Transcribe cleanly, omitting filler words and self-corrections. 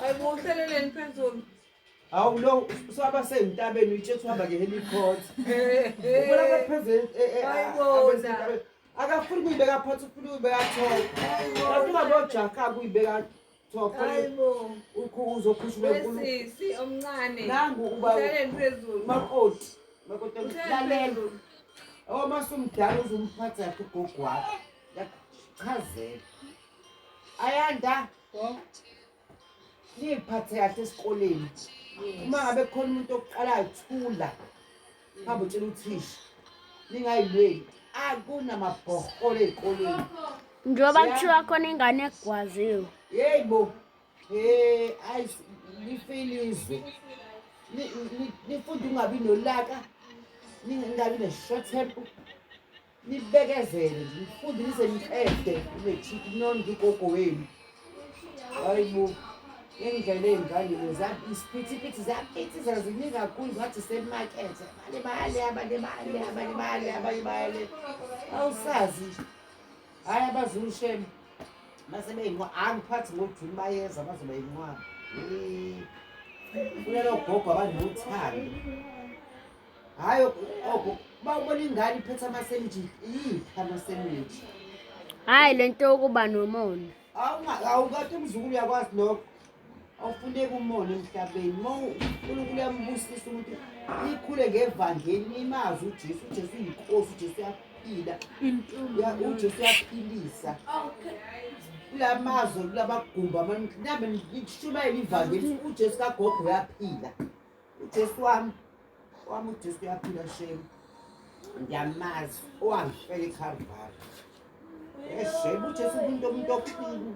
Hayibo uhleleleni phezulu. Hawu lo usaba sentabeni uyitshe uhamba ngehelicopter. Ubona abaphezulu Ayibona. Akafuni kuyibeka phansi ufuna ukuyibeka top. Kanti ungabojaka kuyibeka top. Hayibo. Uzokhishwa enkulu. Wesisi omncane. Nangu uba Uhleleni phezulu. makoti. Makoti Uhleleni lalela. phezulu. Oh masumdala uzomphatha kahle ugogo wakho. Yakuchazela. Ayanda. Niyiphathe kahle esikoleni. Uma ngabe khona umuntu oqalayo thula. Hamba utshela uthisha. Ningayilweli. Akunamabhoholo ey'kolweni. Njengoba kuthiwa khona ingane egwaziwe. Yey bo. Hey, ayi lifilizwe. Nifunde ungabi nolaka. Ningabi ne-short temper. Nibekezele nje, nifunde nize niqede u-matric nondle ugogo wenu. Hayi bo. Ngendlela ey'ngane lezi isiphithiphithi ziyaphithizela ziningi kakhulu ngathi semakethe. Abanye bayale, abanye bayale, abanye bayale, abanye bayale. Awusazi nje. Hhayi abazulu shem. Mase beyinqwa angiphathi ngoJuni bayeza bazoba yinqwaba. Kunalo gogo abanothando. Hhayi ogogo bawubona ingane iphethe amasemithi iyiphi amasemithi? Hhayi le nto yokuba nomona. Awukade umzukulu uyakwazi lokho. Awufuneki umona emhlabeni. Uma uNkulunkulu uyambusisa umuntu nikhule ngevangeli nimazi uJesu. uJesu uyinkosi, uJesu uyaphila. UJesu uyaphilisa. Kula mazwe kulabagumbi abantu nami nishumayela ivangeli uJesu kagogo uyaphila. uJesu wami wami uJesu uyaphila shame. Ngiyamazi owangifela eCalvary. Eshebe uJesu umuntu umuntu oklini.